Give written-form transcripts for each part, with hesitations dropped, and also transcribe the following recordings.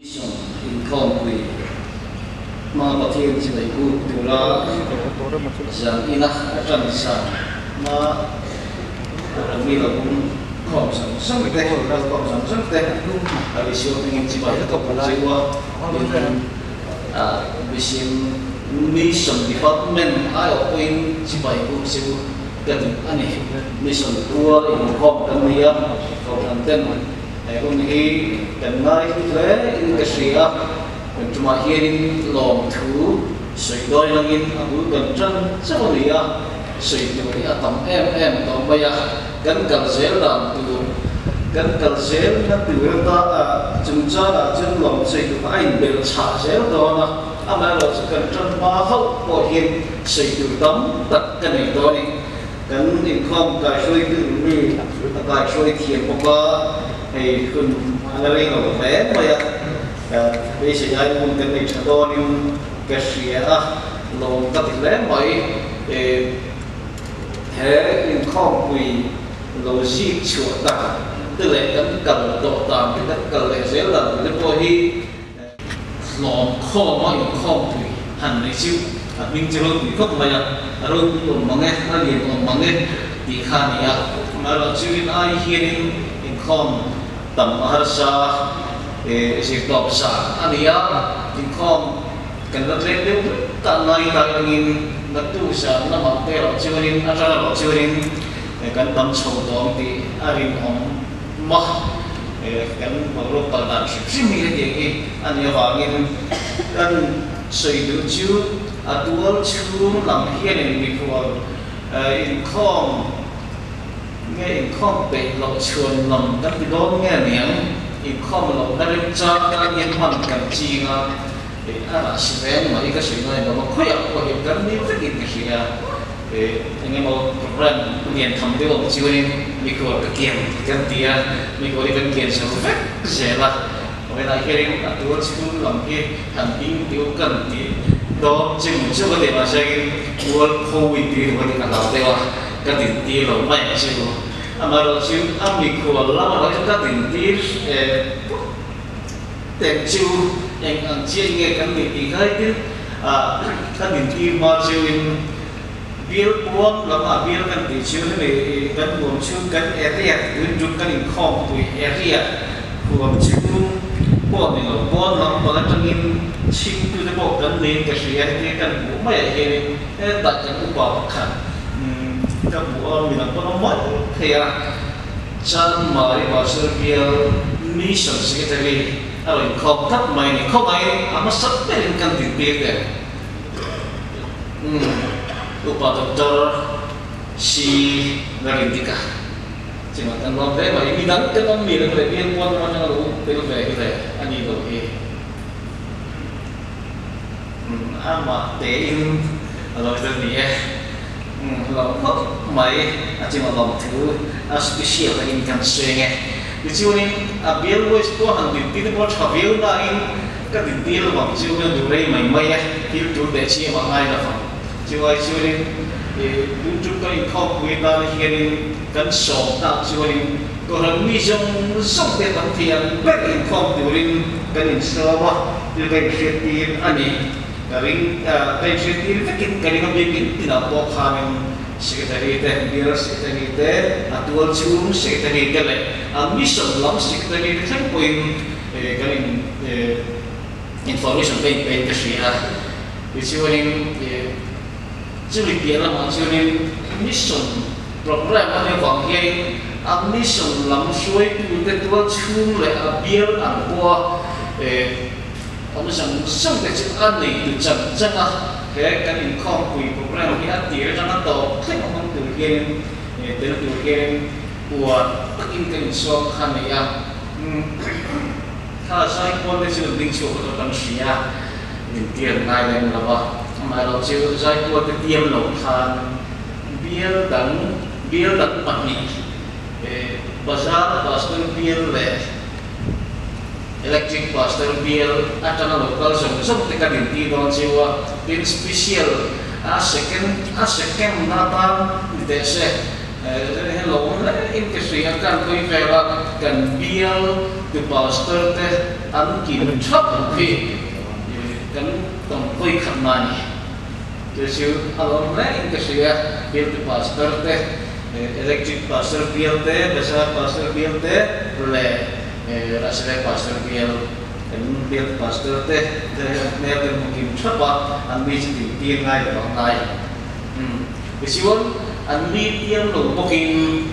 Mission inkhawmpui hma Pathian chibai buk tura zan ina a tan zan hma ram mi lo pum khawm zawng zawng te, ral khawm zawng zawng te a Isua hmingin chibai ka buk cheu a, tin Mission Mission Department aiawh pawhin chibai buk cheu ka duh a ni. Mission khua inkhawm kan nei a, kohhran ten He hun hi kan ngai hlu hle in ka hria a, kan tumah hianin lawmthu sawi dawi langin a bul kan tan chauh a ni a, sawi tur hi a tam em em tawh mai a, kan kal zel dan tur, kan kal zel na tur ata chungchangah chuan lawm sawi tur kha a inbelh chhah zel dawn a, amaherawhchu kan tan hma hauh pawh hian sawi tur tam tak ka nei dawn a ni. Kan inkhawm kaihruaitu mi a kaihruai thiam bawk a, hei hun a la rei lo hle mai a, beisei ai hun kan nei tha dawnin ka hria a, lawm ka ti hle mai. He inkhawmpui lo zik chhuah tak te leh kan kal tawh dan te, kan kal leh zel dan te pawh hi, Hlawm khawma inkhawmpui han nei chu a hming chu ropui khawp mai a, a ropui awm mang e, a lian awm mang e tih kha a ni a. Amaherawh chuin ai hianin inkhawm tam a harsa zir tawp zan a ni a, inkhawm kan la tlem deuh hlek ta ngai ta engin naktuk zan lamah te erawh chuanin atang erawh chuanin kan tam chho tawng tih a rinawm mah. Kan boruak kal dan hrim hrim hi hetiang hi a nih avangin kan sawi duh chu a tual chhung lam hianin mikhual inkhawm nge inkhawm peih loh chhuan lam kan ti dawn nge niang inkhawm lohna remchang tan hian hman kan ching a, a rah si reng mai ka sawi ngai lo a, khawiah pawh hian kan ni vekin ka hria. Eng emaw program lian tham deuh ang chuanin mikhual ka kian kan ti a, mikhual hi kan kian zo vek zel a, vawiinah hianin a tual chhung lam hi han hming deuh kan ti dawn chim chu ka ti mahse angin tual pho in tih ringawt hi ka hlau deuh a, ka dintir lo mai ang chu. Amaherawh chu a mikhual lam erawh chu ka dintir pawp teng chu eng ang chiah nge kan nih tih kha heti ka dintir hma chuin Bial pawn lamah bial kan tih chu hemi kan huam chhung kan area tun tum kan inkhawmpui area huam chhung pawh ni lo pawn lam pang atangin chhingtute pawh kan niin ka hria hetia kan hmuh maiah hianin hetah kan upa pakhat ka hmuh a midang pawn a mai thei a Chanmari Pastor Bial Mission Secretary a rawn inkhawm tlat mai a ni khawngaih a hmasa berin kan dintir teh. Upa Doctor C. Lalindika chungah kan lawm hle mai. Mi dang kan awm mi reng leh bial puan ram atanga lo tel ve hi le a ni lo hi. Amah tein a lo tel ni e. Lawm khawp mai a chungah lawm thu a special takin kan seng e. Tichuanin a bial voice pawh han dintir te pawh a tha viau nain Ka dintir lovang chu ka duh rei mai mai a, thil tul teh chiam a ngai lovang. Chuai chuanin tun tum kan inkhawmpui tan hianin kan sawm tak chuanin Kohhran mi zawng zawng te tam thei ang ber inkhawm turin kan insawm a, thil ka inhriattir a ni. Ka ring, ka inhriattir vekin ka ring a biakin tinah pawh khanin Secretary te, Bial Secretary te, a tual chhung Secretary te leh a Mission lam Secretary te thleng pawhin Kan in information ka inpein ka hria a, tichuanin chumi piah lamah chuanin mission programme a nih avang hianin a mission lam hruaitute tual chhung leh a bial ang pawha awm zawng zawng te chu a neitu chan chan a, he kan inkhawmpui programme hi a tir atanga tawp thleng a hmang tur hianin tel tur hianin uar takin ka insawm kha a ni a. Kha Zaikual te chu ding chhuak erawh kan hria, min tiam ngai lem lo a, amaherawh chu Zaikual te tiam lo khan bial dang, bial dang pahnih, Bazar Pastor bial leh Electric Pastor bial atanga lo kal zawng zawng te ka din tir dawn chiu a, tin special a second a second na atan ni teh se. Hello hle in ka hria kan hawi vel a, kan bial tu pastor te an kim thap hi kan tawng hawi khat na a ni. Chu chu a lawm hle in ka hria, bialtu pastor te, electric pastor bial te, bazar pastor bial te leh Rasre pastor bial kan bialtu pastor te te hi an hmel kan hmu kim thap a, an mi chu din tir ngai lo ang ngai. Tichuan an mi tiam lo bawkin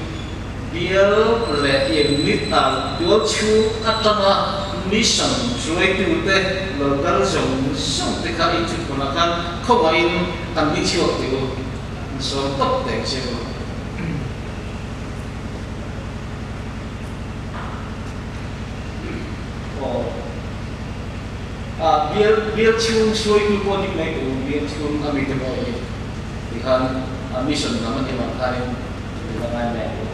Bial leh unit ah tual chhung atanga mission hruaitute lo kal zawng zawng te kha inchhut hmunah khan khawngaihin an ni chhuak tih u an sawm tawp teh che u. Aw ah bial bial chhung hruaitu pawh dik mai tur bial chhung a mite pawh hi tikhan a mission lam a ni vang khanin Tuna ngai mai ang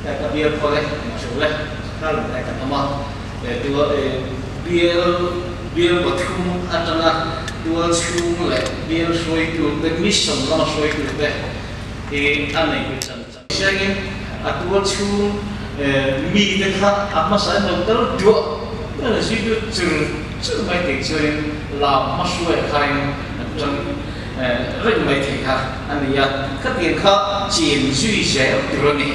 e ka bial khaw le engchu le kha lam ngai kan awm a tua bial bial pathum atanga tual chhung leh bial hruaitu te mission lama hruaitu te hi a nei pui chan chan chiangin a tual chhung mi te kha a hmasa in lo kal duah duah zui duh chur chur mai thei chuanin lam hma hruai khain an tang reng mai thei kha a ni a, khatiang kha chin zui zel tur a ni.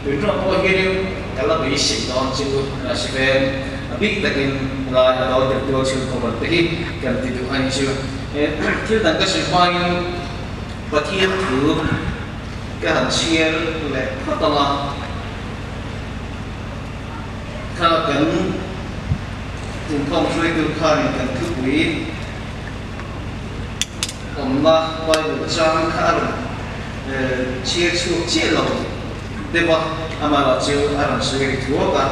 Tun rawng pawh hianin ka la beisei dawn chu a si vel, a bik takin lai a dawn deuh tual chhung kawvan te hi kan ti duh a ni chu. Thil dang ka sawi hmain Pathian thu ka han chhiar leh phawt ang a, kha kan inkhawm hruaitu khanin kan thupui, Awmna Bible chang kha a rawn chhiar chhuak chiah lo deuh a, amaherawh chu a rawn sawi ri thuak a,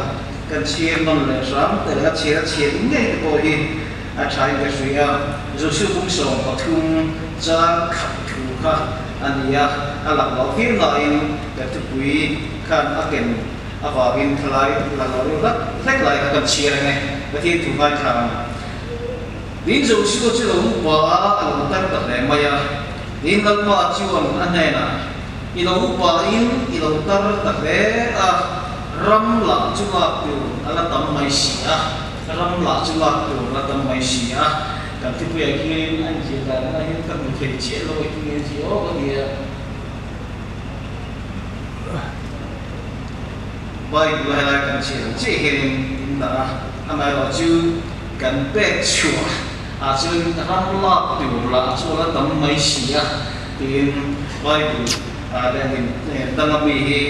kan chhiar nawn leh hram te leh a chhiar a chhiar ngei te pawh hi a thain ka hria. Joshua bung 13 chang khat thu kha a ni a, a lak loh viau nain ka thupui khan a ken avangin thalai la lo deuh hlek hlek lai kha kan chhiar ang e, Pathian thu ngaithla ang. Tin, Joshua chu lo upa a, a lo tar ta hle mai a. Tin, Lalpa chuan a hnenah, I lo upain i lo tar ta hle a, ram lah chu lak tur a la tam mai si a, ram lah chu lak tur a la tam mai si a. Kan thupuiah khian a inziah dan ah hian ka hmu thei chiah lo i tinge chi aw ka ti a. Bible a helai kan chhiar ang chiah hianin in dah a, amaherawh chu kan pek chhuah ah chuan ram lak tur lah a chuan a tam mai si a tiin Bible ah leh danga mi hi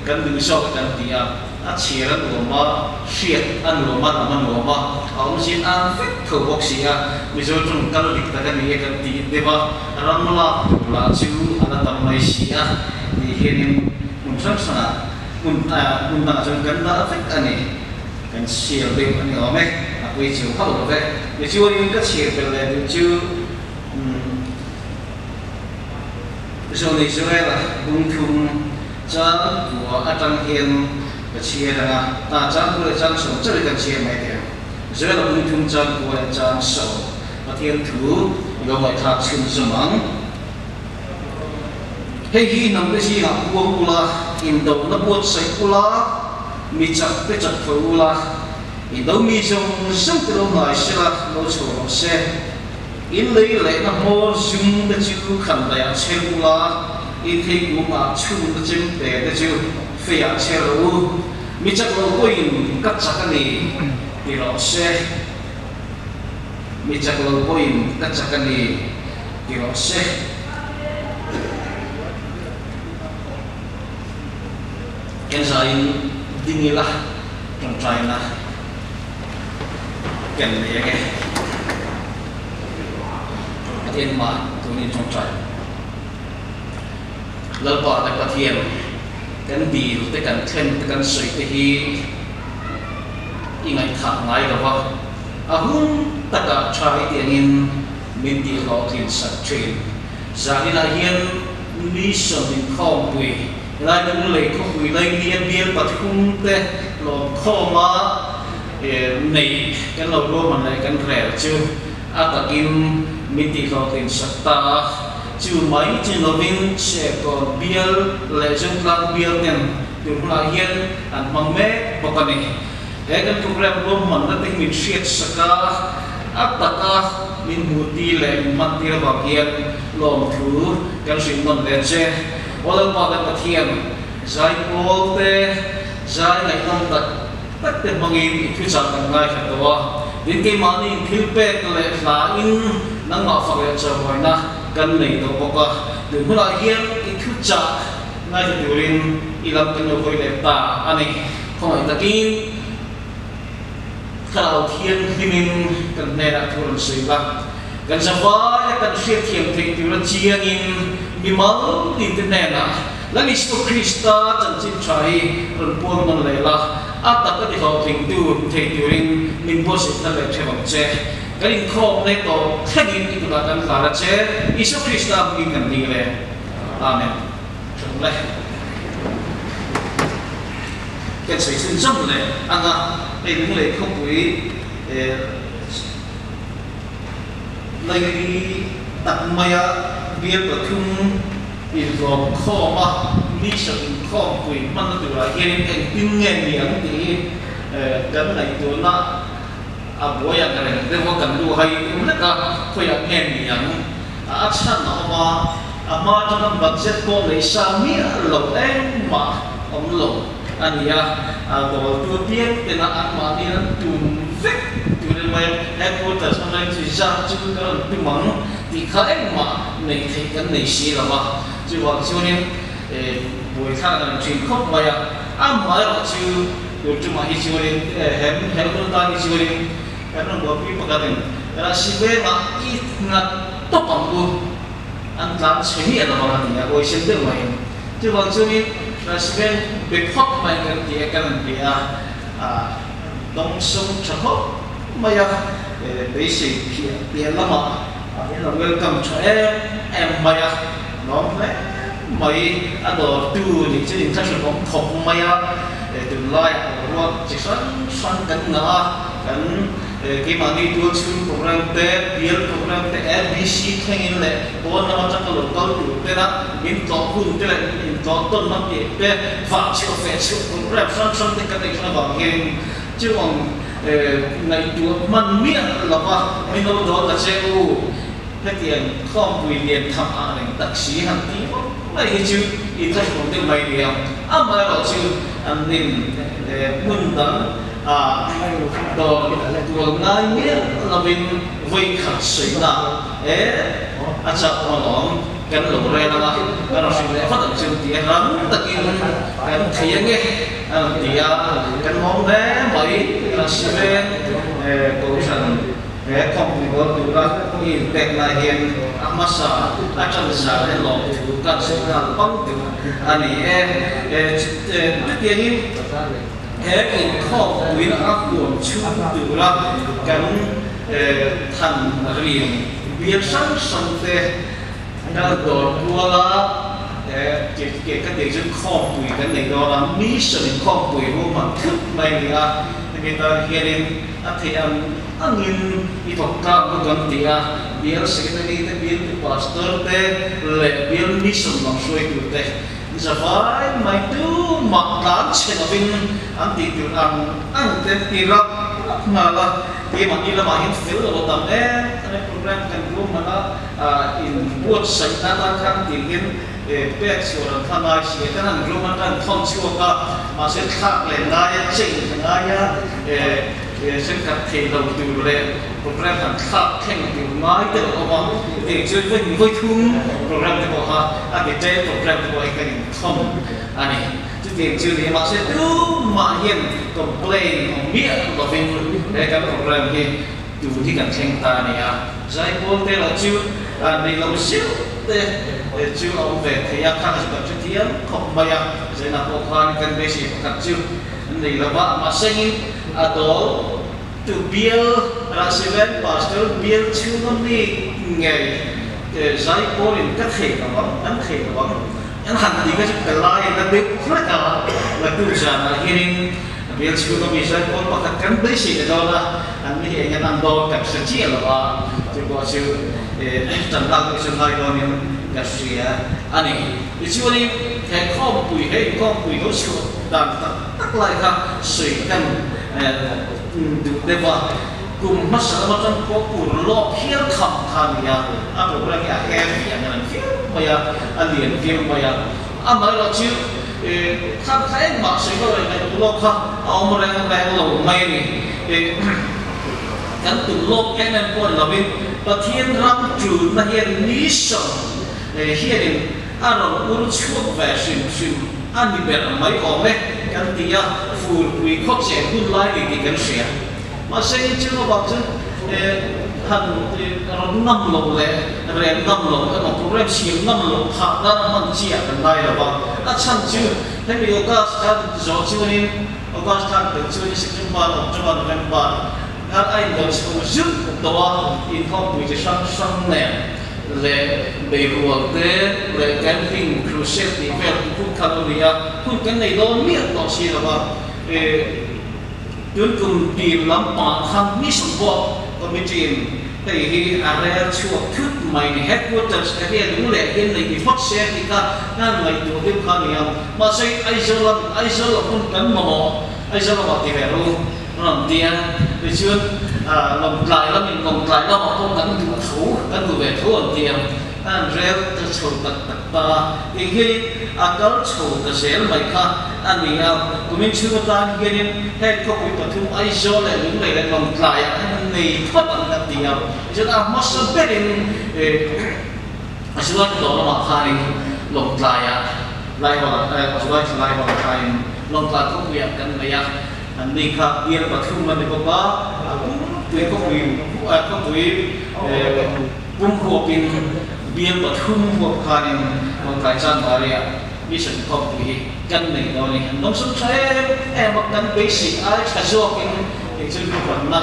kan duh zawk kan ti a, a chhiar a nuam a, hriat a nuam a, lam a nuam a, a awmzia an vek tho bawk si a, Mizo tawng kal dik tak a ni e kan ti deuh a, ram lak tur lah chu a la tam mai si a tih hianin hmun hrang hrangah hmun hmun dangah chuan kan dah vek a ni. Kan chhiar deuh a ni awm e, a pui chiu hauh lo ve. Tichuanin ka chhiar belh leh duh chu Venezuela bung thum chang kua atang hian ka chhiar ang a, ah chang kua leh chang sawm chauh hi kan chhiar mai thei ang. Venezuela bung thum chang kua leh chang sawm Pathian thu i lo ngaihthlak chhunzawm ang. Hei hi hnamte zingah puang ula, indohna buatsaih ula, mi chak te chak tho ula, indo mi zawng zawng te lo hnai sela, lo chho rawh se. In lei lehna hmawr zum te chu khan daihah chher ula, in thei kungah chhungte chem te te chu feiah chher rawh u. Mi chak lo pawhin ka chak a ni ti rawh se. Mi chak lo pawhin ka chak a ni ti rawh se. Ken zaiin ding ila tawngtaina ken nei ang e. Pathian mah tunin tawngtai. Lalpa te Pathian kan dil te kan thlen te kan sawi te hi i ngaihthah ngai lo va. A hun takah tha i tih angin min tihhlawhtlin sak thin. Zaninah hian mission inkhawmpui helai Lunglei khawpui Laini a bial pathum te lawmkhawm a neih kan lo ruahman leh kan rel chu a takin min tihhlawhtlin sak ta a. Chu mai chi lovin Serkawn bial leh Zotlang bial ten tun hunah hian an hmang mek bawk a ni. He kan program ruahmanna te hi min hriat sak a, a taka min hmuhtir leh min hmantir avang hian lawmthu kan hrilh nawn ve che. Aw Lalpa kan Pathian, zaipawl te, zai ngaihnawm tak tak te hmangin i thuchah kan ngaithla tawh a, tin keimahni thil pek leh hlain nangmah fak leh chawimaina kan nei tawh bawk a, tun hunah hian i thuchah ngaithla turin i lam kan lo hawi leh ta a ni. Khawngaih takin Thlarau Thianghlimin kan hnenah thu rawn sawi la, kan zavaia kan hriatthiam theih tura chiangin mimal tinte hnenah Lal Isua Krista chanchin tha hi rawn puang nawn leh la, a taka tihlawhtlingtu thei turin min buatsaih thar leh theuh ang che. Kan inkhawm leh tawh thlengin i kutah kan hlar a che, Isua Krista hmingin kan dil e. Amen. Ṭhawng le. Kan sawi chhun cham leh ang a, hei Lunglei khawpui Laili tak maia bial pathum inhlawm khawm a, mission inkhawmpui hmanna turah hianin engtin nge ni ang tih hi kan ngaihtuahna a buai ang reng deuh a, kan lu hai deuh hlek a, khawiah nge ni ang a chhan a awm a, a hma atanga budget pawh neih sa miah lo engmah awm lo a ni a, dawltu piang tena anmahni an tum vek tur in mai headquarters hmang chu zat chu kan rawn tum ang tih kha engmah neih theih kan nei si lo va, chuvang chuanin buaithlak an thin khawp mai a, amaherawh chu tur tumah hi chuanin hem helhul tan hi chuanin kan rawn buaipui pakhatin Rasi vengah i nghat tawp ang u an tlan chhe miah lo vang a ti a, awihsen deuh maiin. Chuvang chuanin Rasi veng be phawt mai kan ti a, kan han pe a, dawngsawng tha khawp mai a, beisei phiah piah lamah min lo welcome tha em em mai a, lawm hle mai. A dawrtu nih chu inthlahrunawm khawp mai a, tunlaiah boruak chi hrang hrang kan ngah a, kan Keimahni tual chhung program te, bial program te, ABC thlengin leh pawn lam atanga lo kal tur tena min tlawh hun te leh min intlawh tawnna tih te, vah chhuah feh chhuah program hrang hrang te kan neih hran avang hianin chu ang ngaihtuah hman miah lova min lo dawn ta che u. Hetiang khawmpui lian tham ah reng tak si han tih vak mai hi chu inthlahrung deuh mai nia. Amaherawh chu an nin hmun dang ah dawr tual ngai miah lovin vawi khat sawinak e a chak awm alawm kan lo rel ang a, kan rawn hrilh leh vat ang chu ti a rang takin kan thei ange a rawn ti a, kan lawm hle mai. Rasiven Kohhran. He khawmpui dawn tura i inpek lai hian a hmasa a ṭan zan leh lawmthu kan sawi nghal pang deuh a ni e. Chutiangin he inkhawmpuiin a huam chhung tura kan than rin bial hrang hrang te kal dawr kuala ka tih chu khawmpui kan nei dawn a, mission inkhawmpui ruahman thut mai a ni a, hemi tan hianin A theih ang angin i thawk tlak bawk ang ti a, bial secretary te, bial tu pastor te leh bial mission lam hruaitu te zavai mai tumah tlan chhe lovin an tih tur ang ang te an ti rap rap nghal a. Keimahni lamah hian fel lo a tam em em a, program kan ruahman a, inbuatsaihna atan khan tih hian pek chhuah an thla ngai si a, kan han ruahman khan an thawn chhuak a, mahse thlak leh ngaia change ngaia thenkhat thei lo tur leh program han thlak thleng tur ngai te lo awm a, hetiang chuan vawi vawi thum program te pawh kha a detail program te pawh hi kan inthawn a ni. Chutiang chu ni mahse tumah hian complain awm miah lovin he kan program hi tun hi kan thleng ta a ni a. Zaipawl te erawh chu nei lo zeuh te chu a awm ve thei a, khang chu kan hrethiam khawp mai a, Zaina pawh khan kan beisei pakhat chu an nei lo va, mahsengin a dawl tu bial Rasiven Pastor bial chhunga mi ngei Zaipawlin ka thei lo ang, an thei lo ang an han ti kha chu ka lai na deuh hlek a, naktuk zanah hianin Bial chhunga mi Zaipawl pakhat kan beisei ta dawn a, an ni hi eng an ang dawn kan hre chiah lo a, chu pawh chu tan lak deuh chu ngai dawnin ka hria a ni. Tichuanin he khawmpui, he inkhawmpui lo chhuah dan tak tak lai kha sawi kan Duh deuh a, kum hmasa lam atang pawh ur lawk hial tham kha a ni a, a program hi a heavy ang reng viau mai a, a lian viau mai a, amaherawh chu kha kha engmah sawi lo leh ngaihtuah lawk kha a awm reng reng lo mai a ni. Kan tum lawk em em pawh ni lovin Pathian ram tulna hian mission hianin a rawn ur chhuak ve hrim hrim a ni ber mai awm e kan ti a, furpui khaw chen hun lai ni tih kan hria. Mahse inchhung avang chuan han rawn ngam loh leh rem ngam loh emaw program siam ngam loh phah nan a hman chi ah kan ngai lo va, a chhan chu hemi August khan zawh chuanin August khan tel chuanin September, October, November khan a indawn chho zut tawh a, inkhawmpui chi hrang hrang nen. Leh beirual te leh camping crusade tih vel hun kha lo ni a, hun kan nei dawn miah tawh si lo a, tun kum tir lampangah khan mission pawh committee in hei hi a rel chhuak thut mai ni, headquarters area lung leh hian nei ni phawt se tih kha kan ngaihtuah deuh kha a ni a, mahse Aizawl lam Aizawl lam hun kan mamawh Aizawl lamah ti ve ru. Rawn ti a, tichuan Lawngtlai lamin Lawngtlai lamah pawh kan duh tho, kan duh ve tho an ti a, an rel ta chho tak tak ta a, eng hianin a kal chho ta zel mai kha a ni a, kumin chhung atan hianin heng khawpui pathum Aizawl leh Lunglei leh Lawngtlaiah hian an nei phawt ang kan ti a, tichuan a hmasa berin July tawh lamah khanin Lawngtlaiah Laihawl July thla Laihawl khanin Lawngtlai khawpuiah kan nei a. An ni kha bial pathum a ni bawk a, a pumpui khawpui khawpui pum huapin bial pathum huap khanin Lawngtlai Chanmari-ah Mission khawpui hi kan nei dawn a ni. An lawmsawm tha em em a, kan beisei ai tha zawkin eng chu ruahmanna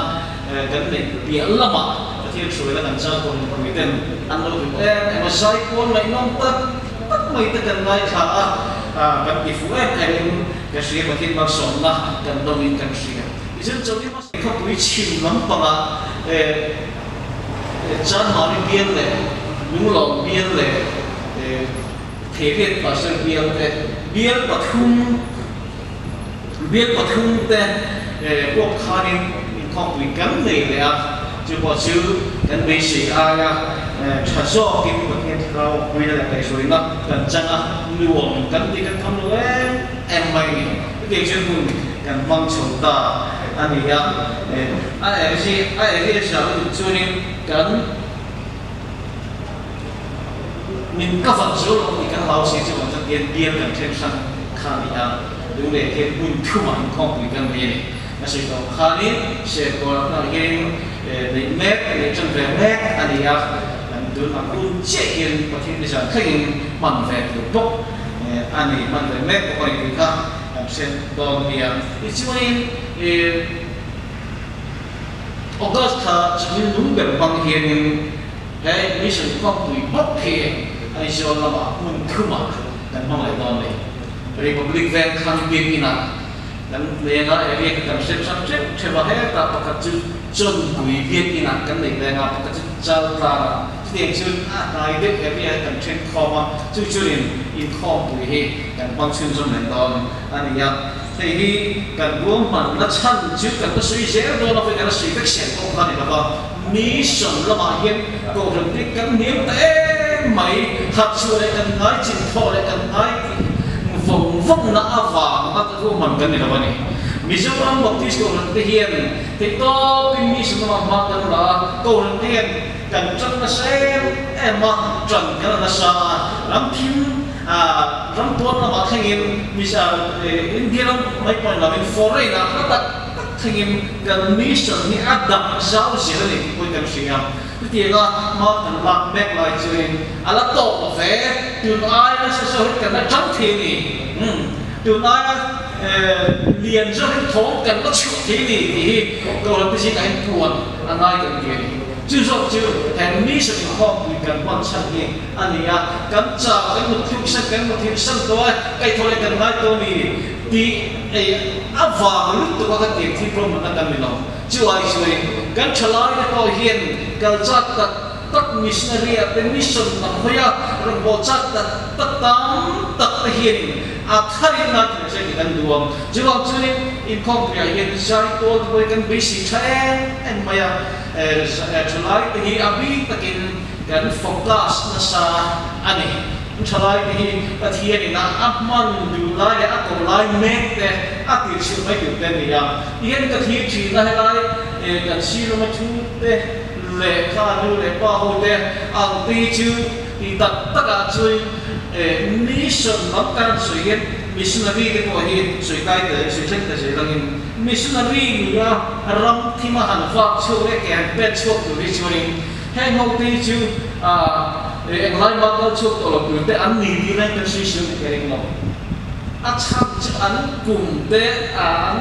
kan neih piah lamah Pathian hruaina kan chang pawh mipui ten an lo hrilh em em a, zai pawn ngaihnawm tak tak mai te kan ngaithla a, kan ti fuh em emin Ka hria Pathian malsawmna kan dawngin kan hria. Tichuan Chawlhni hmasa khawpui chhim lampangah Chanmari bial leh Lunglawm bial leh Theiriat Pastor bial te bial pathum bial pathum te huap khanin inkhawmpui kan nei leh a, chu pawh chu kan beisei aia tha zawkin Pathian thlarau puina leh kaihhruaina kan chang a, nuam kan tih kan tham lo em. Em mai ni. Chutiang chuan hun kan hmang chho ta a ni a. A eri a eri a hria lutuk chuanin kan min ka vat zo lo tih kan hlau si chu vang chuan tian bial kan then hrang kha a ni a. Lunglei hian hmun thumah inkhawmpui kan nei a ni. A sawi tawh khanin Serkawn ah hian neih mek neih tan ve mek a ni a. Kan tun ang hun chiah hian Pathian nizan thlengin hman ve tur bawk. A ni hman ve mek bawk a ni tih kha kan hre dawn nia. Tichuanin August thla chhungin lung ber hmang hianin he mission khawmpui bawk hi Aizawl lamah hmun thumah kan hmang leh dawn a ni. Republic Veng thlang biakinah kan lenga area kha kan hre hrang hreuh hreuh a, hetah pakhat chu Chawnpui biakinah kan nei leng a, pakhat chu Chaltlangah. Chutiang chuan a hnai deuh area hi kan then khawm a, chu chuanin inkhawmpui hi kan hmang chhunzawm leh dawn a ni a. Hei hi kan ruahmanna chhan chu kan la sawi zel dawn a, kan la sawi vek sel pawh kha a ni lo va, mission lamah hian kohhran te kan hniam ta em mai, hat chhuah leh kan ngai chin thawh leh kan ngai tih vawng vawngna avanga ruahman kan ni lo a ni. Mizoram Baptist kohhran te hian theihtawpin mission lamah hma kan la a, kohhran te hian Kan ṭan nasa em em a, ṭan kan a nasa a, ram thim ram pawn lamah thlengin India ram mai pawhin lovin foreign ah hla tak tak thlengin kan mission hi a dang zau zel a ni tih pawhin kan hria. Chutianga hma kan lak mek lai chuanin a la tawk lo ve, tun aia nasa zawk hi kan la ṭang thei a ni. Tun aia lian zawk hi thawm kan la chhuah thei a ni tih hi Kohhran te zingah hian puan a ngai kan ti a ni. Chu zawk chu he mission inkhawmpui kan hman chhan hi a ni a, kan chau, kan muthluk san, kan muthilh san tawh a, kaihthawh leh kan ngai tawh a ni tih ei avang lutuk a ka tiang thil ruahmanna kan ni lo. Chu ai chuain kan thalaite pawh hian kal chak tak tak missionary ah te mission lam hawi a rawngbâwl chak tak tak tam tak te hianin a tharin ngai thei se tih kan duh ang. Chuvang chuanin inkhawmpuiah hian zai pawl te pawh hi kan beisei tha em em mai a, thalai te hi a bik takin kan focus nasa a ni. Thalai te hi Pathianin a a hman duh lai leh a koh lai mek te a tirchhilh mai tur te a ni a. Tihian ka thlir thin a, helai kan sirama thu te leh kha nu leh pa ho te ang te hi chu ti tak tak ah chuan mission lam kan sawi hian missionary te pawh hi sawi kai ta sawi thleng ta zel angin missionary nia ram thima han vak chhuak leh ke han pet chhuak tur hi chuanin heng ho te hi chu englai mah kal chhuak tawh lo tur te an ni tih reng kan sawi siam ka ring lo. A chhan chu an kum te an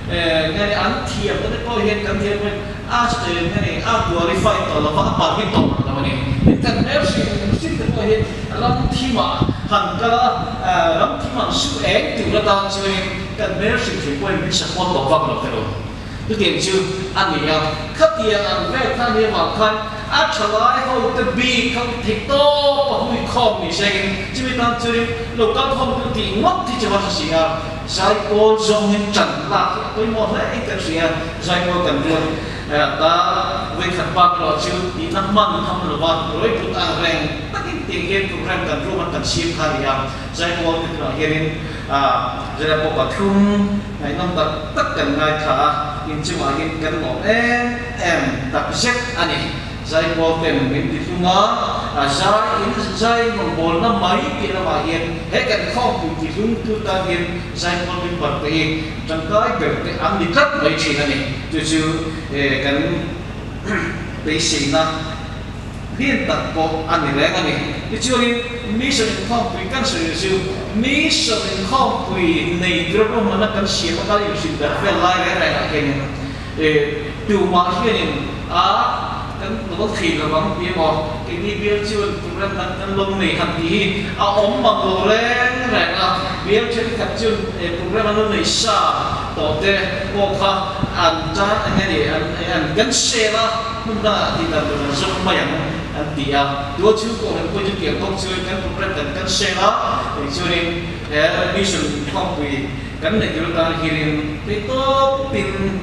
nge ni an thiam te pawh hian kan thiam pawhin a nge ni a qualify tawh lo va a permit tawh lo a ni. Tin kan hmel hrim hrim te pawh hian ram thimah han kal a, ram thimah su eng tur atan chuanin kan hmel hrim hrim pawhin min support tawh vak lo teh lo. Chutiang chu a ni a, khatiang ang vel kha nia mah khan a thalai ho te bik kha theih tawp a hui khawm ni sengin chumi tan chuanin lo kal khawm chu tih ngawt hi chu va hre si a, Zaipawl zawngin tan lak hi a pawimawh hle in kan hria, Zaipawl kan ruat ta vawikhat bak erawh chu tihna hman tham lova rawiput ang reng takin tiang hian program kan ruahman kan siam kha a ni a, Zaipawl te tunah hianin Zaipawl pathum Ngaihnawm tak tak kan ngaithla a, inchungah hian kan lawm em em tak zet a ni. Zaipawl ten min ti hlung a, a zai in zai rawngbawlna mai piah lamah hian he kan khawmpui ti hlung tu tan hian zaipawl member te hi tangkai ber te an ni tlat mai thin a ni. Chu chu kan beiseina. Lian tak pawh a ni reng a ni. Tichuanin mission inkhawmpui kan sawi chu mission inkhawmpui nei tura ruahmanna kan siam a kal inhrilh ber vel lai reng rengah hianin tumah hianin a kan nawl thei lo ang tih emaw keini bial chuan program dang kan lo nei han tih hi a awm mang lo reng reng a. Bial thenkhat chuan program an lo nei sa tawh te pawh kha an tan eng nge ni an kan sel a. Hmun dangah tih dan tur an zawk mai ang an ti a, tual chhungkaw han pawhin chutiang bawk chuan kan program kan cancel a, tichuanin he mission khawmpui kan neih tur atan hianin theihtawpin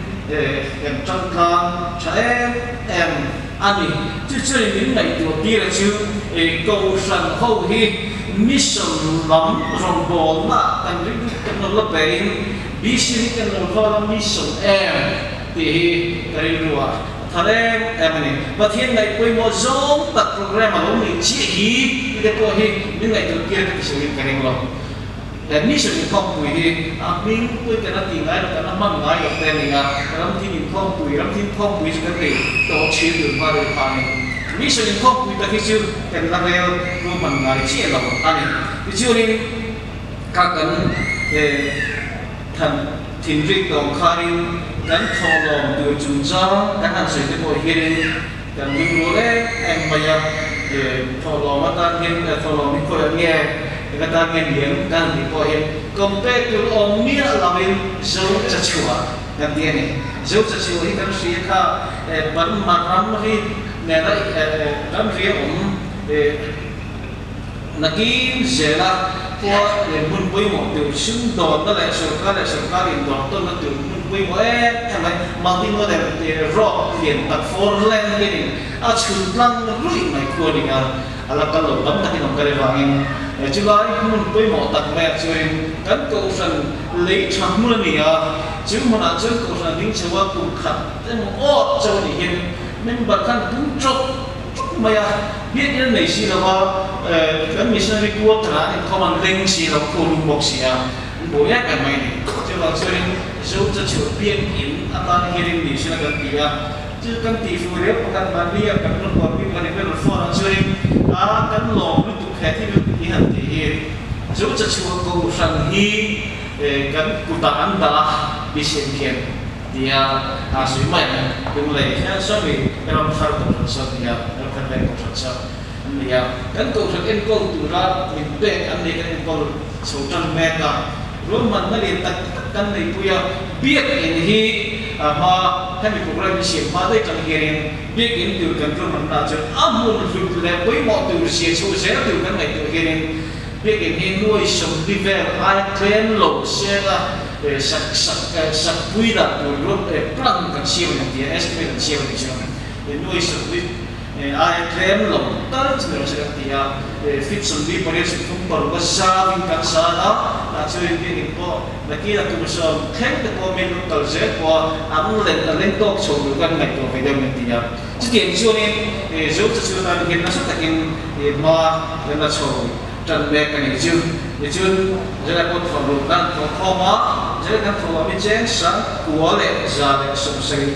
kan tangtlang tha em em a ni. Chu chuanin min ngaihtuah tir a chu Kohhran ho hi mission lam rawngbawlna kan ring kan lo la pein BC hi kan lo val a mission em tih hi ka rilru a tha reng em a ni. Pathian ngaih pawimawh zawng tak program a lo nih chiah hi tih te pawh hi min ngaihtuah tir ka ti surin ka ring lo. He mission inkhawmpui hi a hming pui kan a tih ngai lo kan a hman ngai lo te a ni a, ramthim inkhawmpui, ramthim khawmpui chu kan nei tawh thin tur hma deuh khanin mission inkhawmpui tak hi chu kan la rel ruahman ngai chiah lo a ni. Tichuanin kha kan Than thinrik tawng khanin kan thawhlawm tur chungchang kan han sawi te pawh hianin kan lungrual em em mai a, thawhlawm atan hian thawhlawm hi khawiah nge eng atan nge niang kan han tih pawh hian compare tur awm miah lovin Zo Chachhuah kan ti a ni. Zo Chachhuah hi kan hria kha Burma ramri nena ramri a awm Nakin zela khua leh hmun pawimawh tur sumdawnna leh sorkar leh sorkar indawrtawnna tur hmun pawimawh em em mai multimodal road lian tak four lane hianin a chhun tlang ruih mai khu a ni a, a la kal lo tam takin awm ka ri vangin chulai hmun pawimawh tak maiah chuanin kan kohhran lei tha hmun a ni a, chu hmunah chuan kohhran a ding chho a, kum khat emaw awt chauh a nih hian member khan pung tawk Chuk mai a, biakinn an nei si lo va, kan missionary quarter ah an inkhawm an leng si lo, khu lung bawk si a, an buai em em mai a ni. Chuvang chuanin Zo Chachhuah biakinn atan hianin ni sela kan ti a, chu kan tih fuh reu pakhat mahni a kan rawn buaipui pakhat in kan rawn phone ah chuanin a kan lawm lutuk he thil hi han tih hi Zo Chachhuah Kohhran hi kan kutah an dah a, bisiam khian. Tia a sawi mai ang. Lunglei hian sawmi ram thar kohhran sawn nia, ram thar veng kohhran sawn an ni a. Kan kohhran enkawl tura min pek an ni kan enkawl chho tan mek a. Ruahmanna lian tak tak kan neipui a. Biakinn hi a hma hemi programme hi siam hma daih tang hianin biakinn tur kan ruahmanna chuan a hmun hlut leh pawimawh tur zia chho zel tur kan ngaihtuah hianin biakinn hi nuai 40 vel aia tlem lo sela sak sak sak pui dan tur ruat plan kan siam a ni ang tia estimate an siam a ni chuan nuai 40 Aia tlem lo tal chu ni rawh se kan ti a, feet 48 36 a zauin kan san a, tah chuan biakinn pawh nakin a tum sawm thleng te pawh min rawn kal zel pawh a an len a leng tawk chho tur kan ngaihtuah ve deuh min ti a. Chutiang chuanin Zo chu tan hian nasa takin hma kan la chho tan mek a nih chu. Tichuan Zela pawh thawh lut nan thawh khawm a, Zela kan thawh ah mi cheng 9175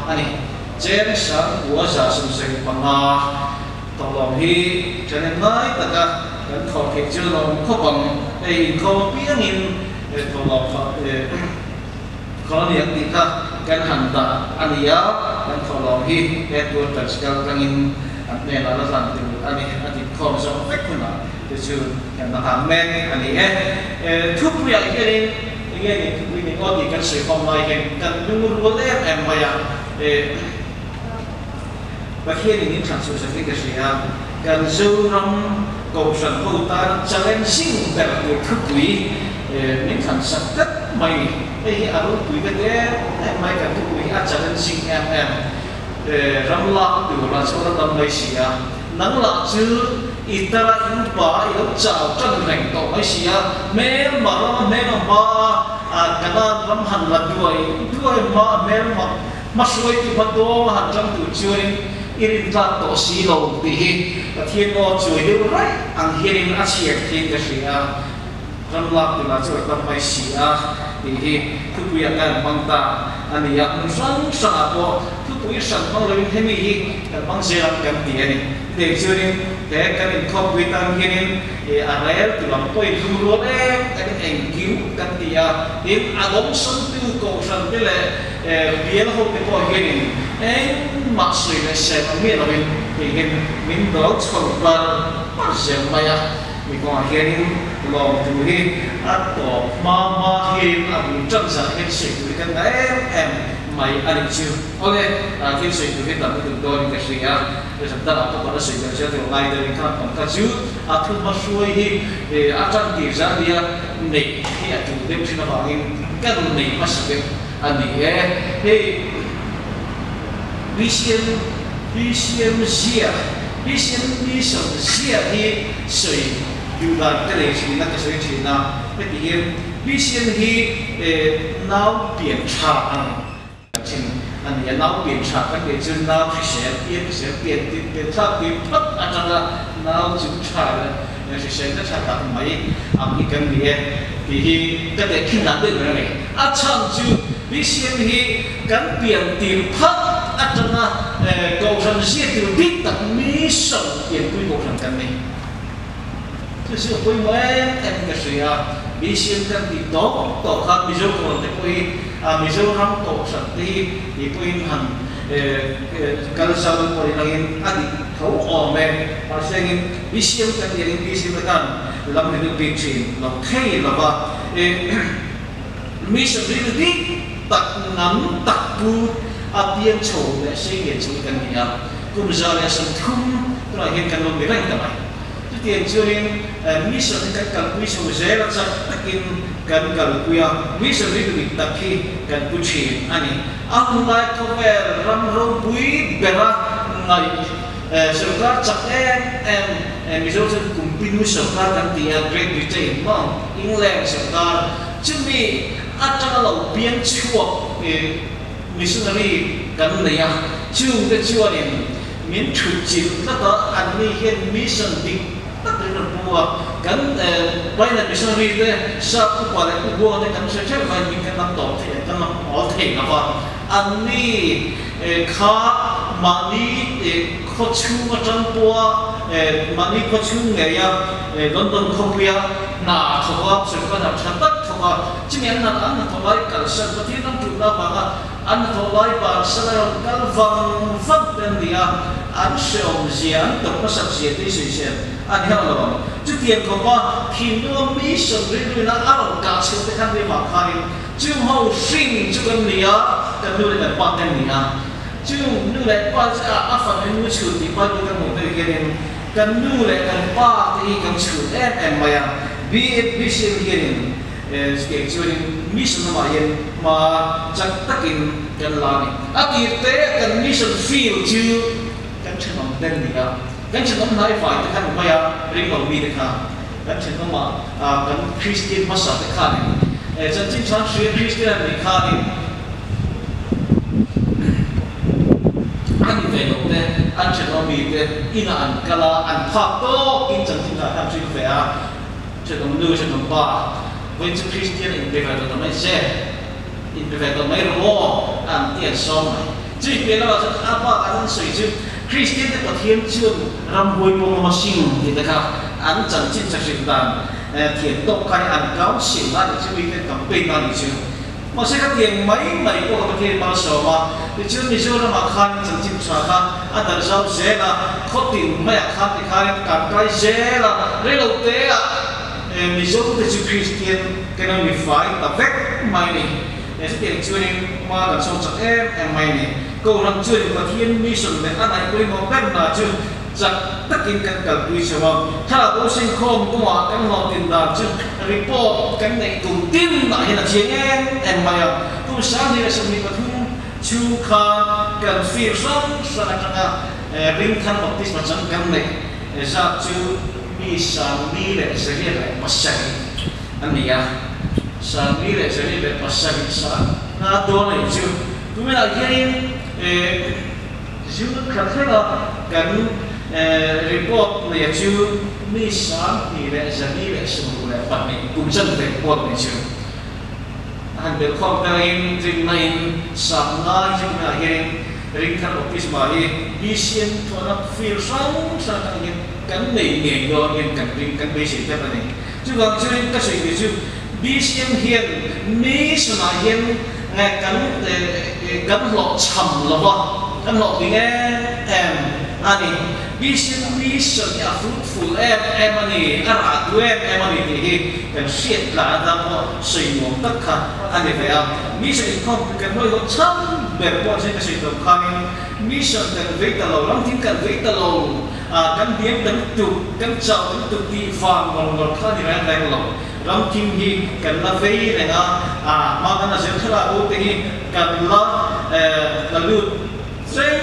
a ni. Cheng 9175 tawhlawm hi ṭhahnem ngai taka kan thawh theih chu lawm khawp ang. Hei inkhawm apiangin tawhlawm khaw a ni ang tih kha kan han dah a ni a, kan thawhlawm hi headquarters kal tlangin an hnenah la hlan tur a ni a tih khawm zawk vek hunah te chu kan la nghak mek a ni e. Thupuiah hianin enge ni thupui ni aw tih kan sawi khawm lai hian kan lungrual em em mai a. Pathianin in thlan chhuah sak hi ka hria. Kan Zoram Kohhran ho tan challenging ber tur thupui min thlan sak tlat mai ni. Hei hi a ropui vet em em mai, kan thupui hi a challenging em em. Ram lak tur a chhuah la tam mai si a. Nang lah chu i tara in pa i lo chau tan reng tawh mai si a. Hmelma rama hmelma hma a Kanan ram han la duai duai hma hmelma Hmahruaitu hma dawng a han ṭang tur chuanin i rin tlak tawh si lo tih hi Pathian aw chuai deuh raih ang hianin a chhiar thin ka hria a, ram lak tunah chu a tam mai si a tih hi thupuiah kan hmang ta a ni a, hmun hrang hrangah pawh thupui hran hmang loin hemi hi kan hmang zel ang kan ti a ni. Chutei chuanin he kan inkhawmpui tan hianin a rel tu lam pawhin lungrual em emin engkim kan ti a, tin a dawngsawntu kohhran te leh Bial ho te pawh hianin engmah sawi leh sem ang miah loin hei hian min dawl chho par par zel mai a, mi kawngah hianin lawm tur hi a tawp hma hma hianin a bul tan zan hian sawi tur hi kan ngah em em mai a nih chu. Awle, thil sawi tur hi tam lutuk dawnin ka hria, ram dangah pawh kan la sawi ber zel tur ngai deuhin kha pang kha chu a thu hma hruai hi a tan tir zan nia neih hi a tul deuh thin avangin ka nei hmasa deuh. A ni e, hei BCM BCM zia BCM mission zia hi sawi duh dan ka nei thin a, ka sawi thin a, heti hian BCM hi nau pian tha ang thin a ni a, nau pian tha kan tih chu nau hrisel pian hrisel pian tih pian thlak tih phawt atanga nau chu tha leh hriselna tha tak mai ang hi kan ni e tih hi ka tehkhin dan deuh ber a ni. A chhan chu BCM hi kan pian tir phat atanga Kohhran ziatur dik tak mission pianpui Kohhran kan ni. Chu chu a pawimawh em em ka hria. BCM kan tih tawk tawk khan Mizo Kohhran te pawh hi Mizoram Kohhran te hi tih pawhin han kal zau pawh ni langin a dik tho awm e. Mahse engin BCM kan tih angin BCM te khan lam ri deuh bik thin lo thei lo va. Mission rilru dik tak ngam tak pu a piang chho leh sei lian chho hi kan ni a, kum 130 tunah hian kan lo ni reng ta mai. Chutiang chuanin mission hi kan kalpui chho zel a, chak takin kan kalpui a, mission rilru dik tak hi kan pu thin a ni. A hunlai khawvel ram ropui bera ngaih sorkar chak em em Mizo chuan Kumpinu sorkar kan ti a, Great Britain maw, England sorkar chumi atanga lo piang chhuak missionary kan nei a, chungte chuanin min thut chilh tlat a, anni hian mission dik tak in rawn pu a, kan Paina missionary te sap upa leh ubuang te kan hre theuh kha min kan lam tawp thei kan lam awl thei lo va, anni kha mahni khaw chhung atang pawha mahni khaw chhung ngeia London khawpuia hna thawk a, sorkar hna tha tak thawk a, chumi an hna an hnathawh lai kalsan Pathian ram tulna avanga an hnathawh lai bansan a rawn kal vang vang te an ni a, an hrehawm zia, an tawp hmasak zia te hi sawisel a ni hauh lo ang. Chutiang khawpa thinlunga mission rilruina a rawn kah chhuah te khan rimah khanin chung ho hring chu kan ni a. kan nu leh kan pa te an ni a. Chu nu leh pa chu a fanu nu chhun tih Bible kan hmuh hnu hianin kan nu leh kan pa te hi kan chhun em em mai a. BCM hianin kei chuanin mission lamah hian hma chak takin kan la a ni. A tir te kan mission field chu kan thenawm te an ni a. Kan thenawm hnai vai te kha ni mai a, ring lo mi te kha. Kan thenawmah kan Kristian hmasa te khanin chanchin chhan hria Kristian an nih khanin a ni ve lo te, an thenawm mi te inah an kal a, an phak tawkin chanchin chhan kha an hrilh ve a, thenawm nu, thenawm pa, vawiin chu Kristian inpe ve tawh ta mai che, inpe ve tawh mai rawh aw, an ti an sawm mai. Chui piah lamah chuan a bakah an sawi chu Kristian te Pathian chuan ramhuai pawm lama hring tih te kha an chanchin tha hrilh dan thiam tawk kha an council a nih chu mite campaign a nih chu. Mahse khatiang mai mai pawh kha Pathian malsawm a, tichuan Mizoramah khan chanchin tha kha a darh zau zel a, khaw tin maiah khan tikhanin kan kai zel a, reilo teah Mizo te chu Kristian kan lo ni fai ta vek mai a ni. He chutiang chuanin hma kan sawn chak em em mai a ni. Kohhran chuanin Pathian mission leh a ngaih pawimawh ber hna chu chak takin kan kalpui chho a. Thlarau bo sengkhawm kawngah kan hlawhtlin dan chu report kan neih tum tin ah hian a chiang em em mai a. Kum 2023 chhung khan kan fir hrang hrang atanga ringthar baptisma chang kan neih zat chu mi 47,700 a ni a. 47,000 sa na dawn a nih chu. Tuminah hianin June thla thlenga kan report neia chu mi 24,162 kum chanve report nei chu. A han belh khawm tangin rinna-in 50 hi chu tuminah hianin ringthar baptisma hi BCM thuahna fir hrang hrang atang hian kan nei ngei dawn hian kan ring kan beisei tlat a ni. Chuvang chuan ka sawi tur chu BCM hian mission ah hian kan kan hlawhchham lo va, kan hlawhtling em em a ni. BCM mission hi a fruitful em em a ni, a rah duh em em a ni tih hi kan hriat tlan atan pawh sawi nuam tak kha a ni ve a. Mission inkhawm kan hawihawt chhan ber pawh chu ka sawi tawh khanin mission kan vei ta lo, ramthim kan vei ta lo. Kan hniam ta lutuk, kan chau ta lutuk tih vang ngawr ngawr kha a ni reng reng lo. Ramthim hi kan la vei reng a, hma kan la zir thlalak u te hi kan la la lut reng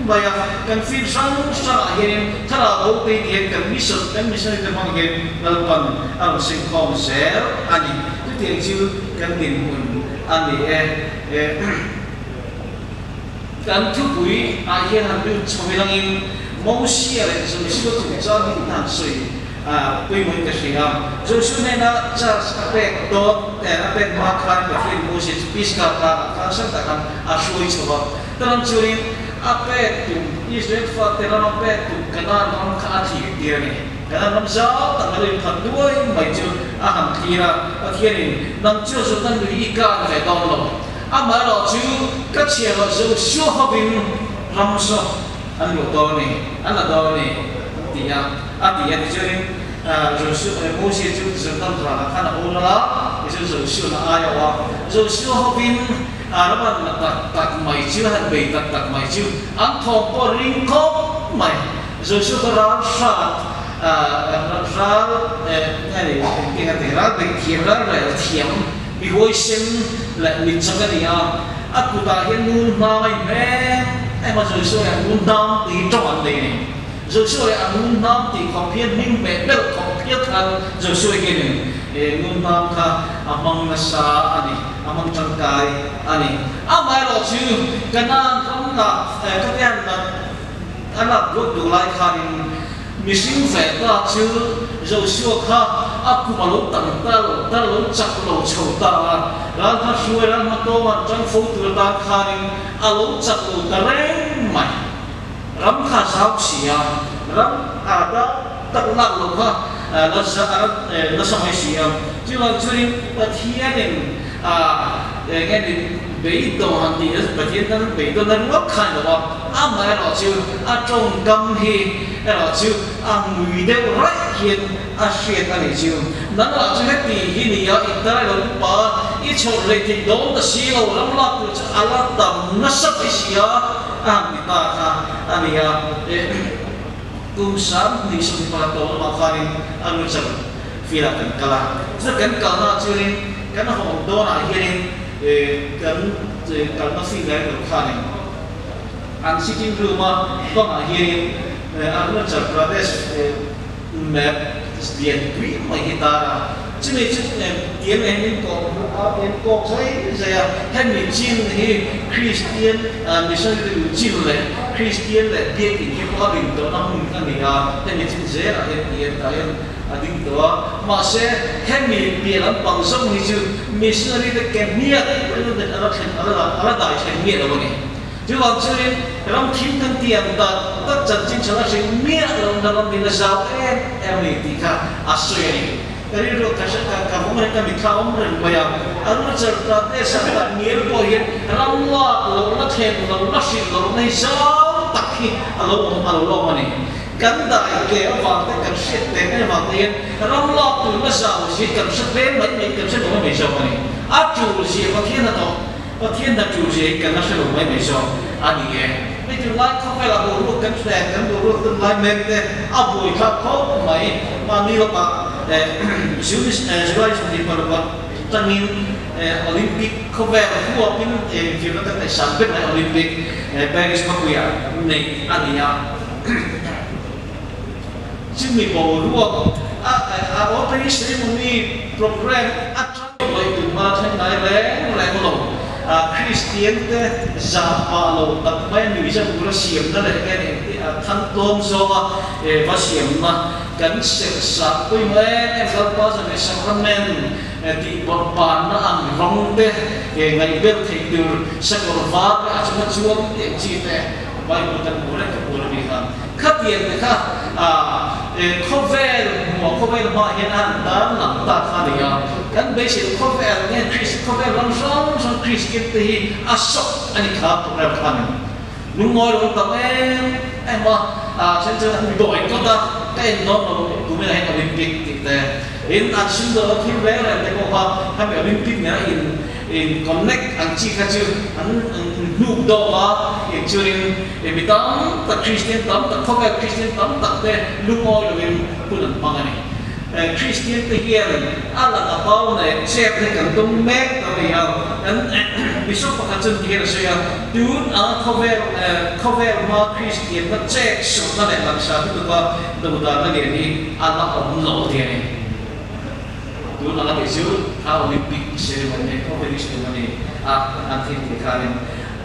mai a. Kan field hrang hrangah hianin thlalak bo te hi tihian kan mission, kan missionary te hmang hian Lalpan a rawn sengkhawm zel a ni. Chutiang chu kan dinhmun a ni e. Kan thupui ah hian han lut chho ilangin Mosia leh Joshua chungchang hi han sawi pawimawhin ka hria. Joshua hnena charge a pek dawn a pek hma khan Pathian Mosia chu Pisgah tlangah khan hrang tak khan a hruai chho va. Talam chuanin a pek tum Israel fate ram a pek tum Kanaan ram kha a thlir tir a ni. Kanaan ram zau tak a lo inphat duai mai chu a han thlir a, Pathianin nang chu Jordan lui i kan ve dawn lo. Amaherawh chu ka chhiar loh Joshua hovin ram saw an luah dawn a ni, an la dawn a ni, an ti a. A ti a, tichuanin Joshua, Mosia chu Jordan ralah khan a boral a, tichuan Joshua na ai a awh a. Joshua hovin ram an la tak tak mai chu, han bei tak tak mai chu, an thawm pawh ring khawp mai. Joshua kha ral hrat, ral, nge ni, engtin a ti, ral bei thiam, ral rel thiam. Mi huaisen leh mi chak a ni a, a kutah hian ngun hnam a inhmel em a, Joshua leh a ngun hnam tih tawng an nei a ni. Joshua leh a ngun hnam tih khawp hian hming hmeh belh khawp hial khan Joshua hianin ngun hnam kha a hmang nasa a ni, a hmang tangkai a ni. Amaherawh chu Kanaan ram lah Katian lah a lak duak duh lai khanin mihring ve ta chu Joshua kha a kum a lo tam ta lo ta lo chak lo chho ta a, ral hma hruai ral hma tawng an tang fo tur atan khanin a lo chak lo ta reng mai. Ram kha a zau si a, ram a ta tak lak lo kha la nasa mai si a. Chuvang chuanin Pathianin a eng nge ni. Beidawng han tih hi Pathian tan beidawn a rual khan lo a, amaherawhchu a tawngkam hi erawhchu a ngui deuh raih hian a hriat a nih chu. Nang lah chu heti hi nia i tai lo upa i chhawrh hlei thei dawn ta si lo, ram lak tur chu a la tam nasa mai si a, a han ti ta kha a ni a. Kum 2020 tawh lamah khanin a Luchar field ah kan kal a, chuta kan kalna ah chuanin kan hawn dawnah hianin kan kalna field ah erawh khanin an sitting room a bangah hianin Arunachal Pradesh map lian pui mai hi tar a, chumi chu tiang leh min kawk hmuh a, min kawk zai zai a, hemi chin hi Kristian missionary lu chin leh Kristian leh biakin hi pawh a rin tawhna hmun a ni a, hemi chin zelah hian tiang tah hian a ding tawh a, mahse hemi piah lampang zawng hi chu missionary te ke hmiak a la thlen a la dai thlen miah lo a ni. Chuvang chuanin ram thim kan tih ang tak tak chanchin tha la hrilh miah lohna ram in a zau em em a ni tih kha a sawi a ni. Ka rilru ka hre ka ka vawng reng ka mitthla awm reng mai a, Arunachal Pradesh ah tak ngial pawh hian ram lak lohna thlen lohna hrilh lohna hi zau tak hi a lo awm a lo la awm a ni. Kan dai ke avang te kan hriat tlem em avang te hian ram lak turna zau zia kan hre tlem mai mai kan hre lo mai mai zawk a ni. A tul zia Pathian a tawh. Pathian hna tul zia hi kan la hre lo mai mai zawk a ni e. Hei tunlai khawvelah boruak kan hre, kan boruak tunlai mek te a buai thlak khawp mai. Mahni lawkah July 26 tangin Olympic khawvel huapin infiamna kan neih san ber mai Olympic Paris khawpuiah neih a ni a. Chumi boruak a opening ceremony program atang. Vawi tunhma thleng ngai reng reng lo, Kristian te zah pah lo tak mai a nuihza bur a siamna leh nge ni engti a thang tlawm zawnga va siamna kan serh sah pawimawh em em Lalpa zan leh Sacrament tih bawrh panna ang rawng te ngaihbel theih tur sakawr var te a chunga chuang tih ang chi te Bible kan hmu reng ka hmu lo ni kha. Khatiang te kha khawvel hmuah khawvel hmaah hian a han tan lang ta kha a ni a. Kan beisei khawvel nge Krist khawvel ram hrang hrang Kristian te hi a sawk a ni kha program kha a ni. Lungngawi lo tam em em a, a then chuan an boycott a, ka en dawn lo kumin ah hian Olympic tih te in an sumdawn a thil reng reng te pawh kha khami Olympic nena in in connect ang chi kha chu an hnuk dawm a, inchuanin Mi tam tak, Kristian tam tak, khawvel Kristian tam tak te lungawi loin hun an hmang a ni. Kristian te hian a lang a pau leh chet hi kan tum mek ta mai a. Kan Bishop pakhat chuan ti hian a sawi a, tun anga khawvel khawvel hma Kristian na chet sawtna leh langsar lutuk a do dan a lian hi a la awm lo ti a ni. Tun anga tih chu kha Olympic ceremony, opening ceremony a an thil tih khanin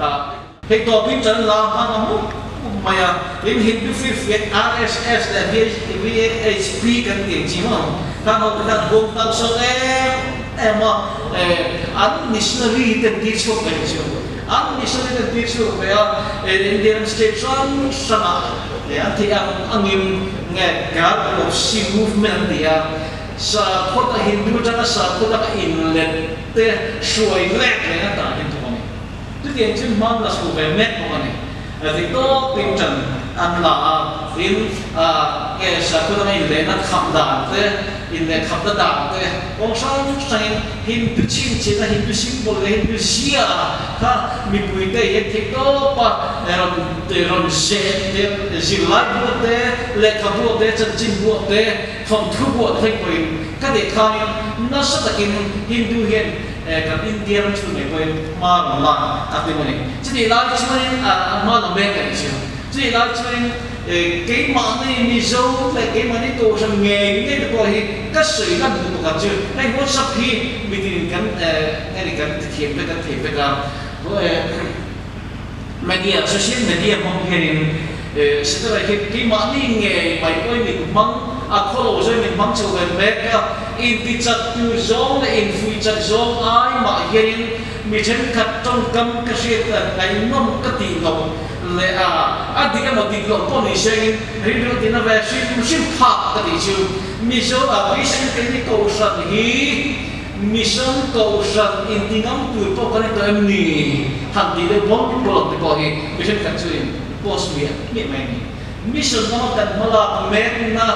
a. Hei tawpin chan la hman a mup mup mai a, in Hindu firfiak RSS leh VHP kan tih ang chi maw? Khang ho te khan huam tang sawn em em a, an missionary te an tir chhuak ve chu. An missionary te an tir chhuak ve a, India ram state hrang hrangah an theih ang angin nge Ghar Wapsi movement an ti a, sakhawta Hindu atanga sakhawta inlet te hruai lek reng a tah hin thawk a ni. Chutiang chu hman la chhuh ve mek bawk a ni. Dik tawkin ṭan an la a, tin, nge sakhaw danga inlehna khap dan te, inleh khapna dan te kawng hrang hrangin Hindu chhinchhiatna, Hindu symbol leh Hindu zia kha mipuite hian theih tawpa rawn rawn zeh te, zirlai buah te, lehkha buah te, chanchin buah te, thawnthu buah te thleng pawhin ka tih khanin nasa takin Hindu hian Kan India ram chhung ngei pawhin hma rawn lak a tum a ni. Chutih lai chuanin a hma la mek a nih chu. Chutih lai chuanin keimahni Mizo leh keimahni Kohhran ngei ngei te pawh hi ka sawi lan duh pakhat chu hei WhatsApp hi mitin kan nge ni kan tithiam vek kan thei vek a. Media, social media hmang hianin satellite hi keimahni ngei mai pawhin min hmang a, khawlo zawin min hmang chho ve mek a, intichak tur zawng leh infuihchak zawng ai mah hianin mi thenkhat tawngkam ka hriat ngaihnawm ka tih loh leh a, a dik emaw dik loh pawh ni sengin rilru tina ve hrim hrim phak ka tih chu Mizo ah Christian keini Kohhran hi. Mission Kohhran inti ngam tur pawh kan ni tawh em ni? Han tih deuh bawl bawl ang te pawh hi mi thenkhat chuin post miah miah mai a ni. Mission lama kan hmalak mekna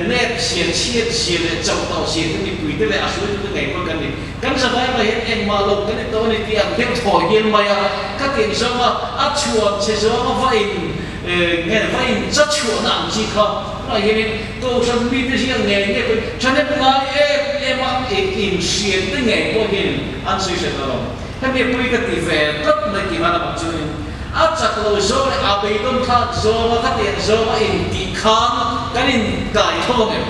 nep zia, chhiat zia leh chauh tawh zia te mipuite leh a hruaitute ngei pawh kan ni. Kan zavai mai hian engmah lo kan ni tawh a ni tih ang deuh thawi hian mai a, khatiang zawnga a chhuan che zawnga va in nge va in cha chhuahna ang chi kha tunah hianin Kohhran mite hian ngei ngei pawhin thahnem ngai em em a inhriat te ngei pawh hianin an sawi hret lo. Hemi a pui ka ti ve tlat mai tih hlan avang chuanin a chak lo zawng leh a beidawn thlak zawnga khatiang zawnga intih khan kan inkai tho ang em?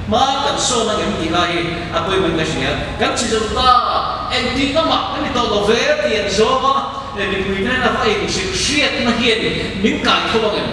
Hma kan sawn ang em tih lai hi a pawimawhin ka hria. Kan chhi zo ta, engtik lamah kan ni tawh lo ve tiang zawnga mipui te hnena va inhrilh hriatna hian min kai tho ang em?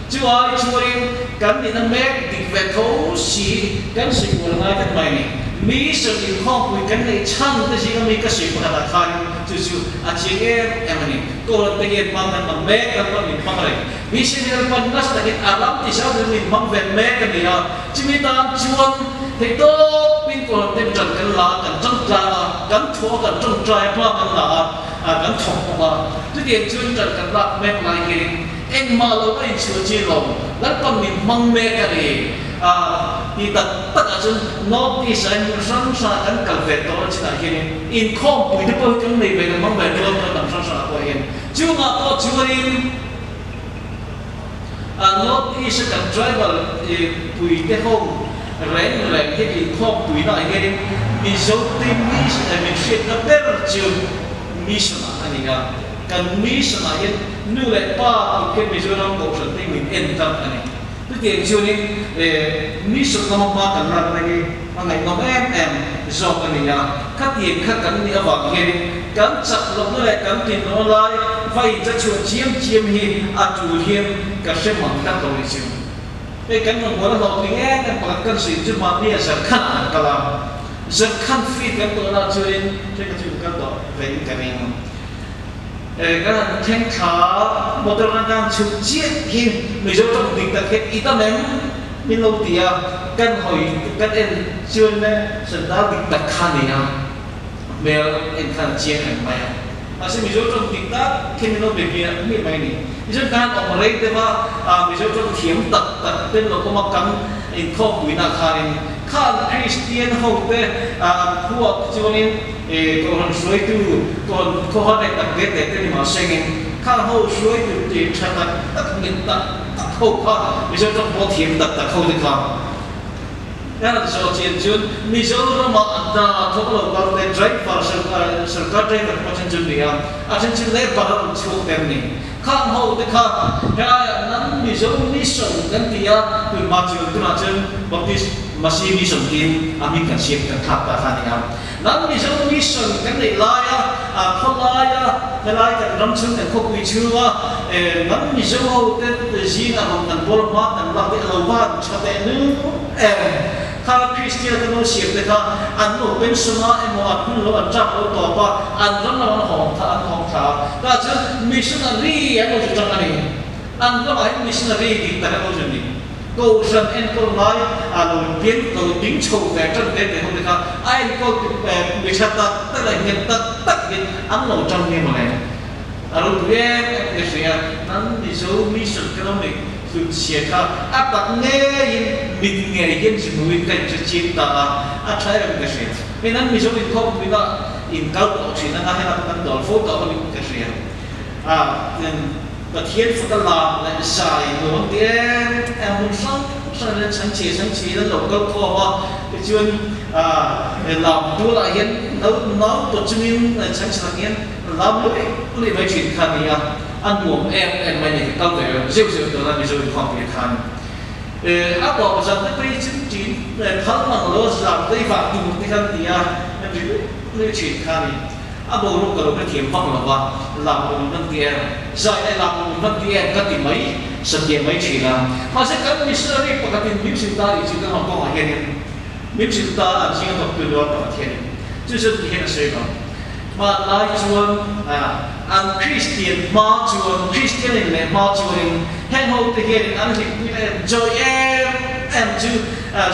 Chu ai chuanin kan nihna mek dik ve tho si kan sawi uar ngai vek mai a ni. Mi sawi inkhawmpui kan neih chhan te zinga mi ka sawi pakhatah khanin chu chu a chiang em em a ni. Kohhran te hian hmang kan hmang mek, Lalpan min hmang reng. Mission hi Lalpan nasa takin a ram ti zau turin min hmang ve mek a ni a. Chumi tan chuan theihtawpin Kohhran te ṭan kan la a, kan ṭang tlang a, kan thawh a, kan ṭawngṭai a, hma kan la a, kan thawk bawk a. Chutiang chuan ṭan kan lak mek lai hianin Engmah lo a inchhuah chi lo, Lalpan min hmang mek a ni. A ti tak tak ah chuan North East ah hian hmun hrang hrang ah kan kal ve tawh a chinah hianin inkhawmpui te pawh hi kan nei ve kan hmang ve dawn tawh a hnam hrang hrang ah pawh hian. Chungah pawh chuanin a North East a kan tribal pui te ho reng reng hi inkhawmpui na ah hianin Mizo te min hriatna ber chu mission ah a ni a. Kan mission ah hian nu leh pa tih khian Mizoram Kohhran te min en tlat a ni. Chutiang chuanin mission lama hma kan lakna hi a ngaihnawm em em zawk a ni a. Khatiang kha kan nih avang hianin kan chak lohna leh kan tinlawh lai va incha chhuah chiam chiam hi a tul hian ka hre mang tlat lo ni chu. Hei kan rawn bual a hlawhtling em em pakhat kan sawi chu mahni a Zarkhan ah kan kal a. Zarkhan feed kan tawhna ah chuanin thenkhat chu kan kal tawh ve in ka ring. Kan han thleng thla motor kan kan chhuk chiah hi Mizo tawng dik tak hian i dam em min lo ti a, kan hawi kan en chuan le sandal dik tak kha a ni a, hmel en khan a chiang reng mai a. Mahse Mizo tawng dik tak khi min lo be miah miah mai a ni. Tichuan kan han awm rei deuh a, Mizo tawng thiam tak tak ten lo awm a kan inkhawmpuina khanin khan Kristian ho te an khuak chuanin Kohhran hruaitu, Kohhran khawhar leh tak ve teh te ni mah sengin khang ho hruaitu tih tha tak tak nghet tak tak ho kha Mizo tawng pawh thiam tak tak ho te kha an han zawh chian chuan Mizoramah a hna thawk lo kal te driver sarkar driver pawh a then chu ni a, a then chu labour a rawn chhuak te an ni. Khang ho te kha helaiah nan Mizo Mission kan ti a, tunhma chuan tunah chuan Baptist Masi Mission tiin a hming kan siam kan thlak ta kha a ni a. Nan Mizo Mission kan neih laia khawlaia helai kan ram chhung kan khawpui chhunga nan Mizo ho te zingah rawn kan bawl hma kan lak te a lo van tha teh nu em. Kha Kristian te lo siam te kha an lo pension a emaw an hun lo an chak lo tawp a, an ram lam an hawng tha an hawng thla a. Tah chuan missionary an lo zu tang a ni. An ramah hian missionary dik tak an lo zu ni. Kohhran enkawl ngai a lo pian lo ding chho ve tan te te ho te kha a enkawl mi tha tak tak leh nghet tak tak in an lo tang nia mawle. A ropui em em ka hria, nan Mizo mission ka lo nei hlut chhia kha a tak ngeiin mit ngei hian zihmuhin ka inhre chiang ta a, a tha em ka hria. Hei nan Mizo inkhawmpuina in kal tawh thin anga helai pawh kan dawl fo tawh awmin ka hria. A Pathian faka lam leh zai nuam ti em em hmun hrang hrang hian chhangchhe chhangchhe in an lo kal khawm a, tichuan lam tualah hian no nau tawh chungin chhangchhe tak hian lam luih luih mai thin kha a ni a, a nuam em em mai a ni, ka kal ve zeuh zeuh dawn a Mizo inkhawmpui khan. A tawp zan te phei chu ṭin phal mang lo zan tei vah tur te khan ti a, ri luih luih thin kha a ni. A boruak ka lo hrethiam vak lo va, lam awm hman ti em, zai leh lam awm hman ti em ka ti mai, satliah mai thin a. Mahse kan missionary pakhatin min hrilh ta tih chu kan Hong Kong ah hianin min hrilh ta an zinga thawktu rual pakhat hianin chu chu ti hian a sawi lo. Hmanlai chuan an Kristian hma chuan, Kristian in leh hma chuanin heng ho te hianin an hlimpui leh enjoy em em chu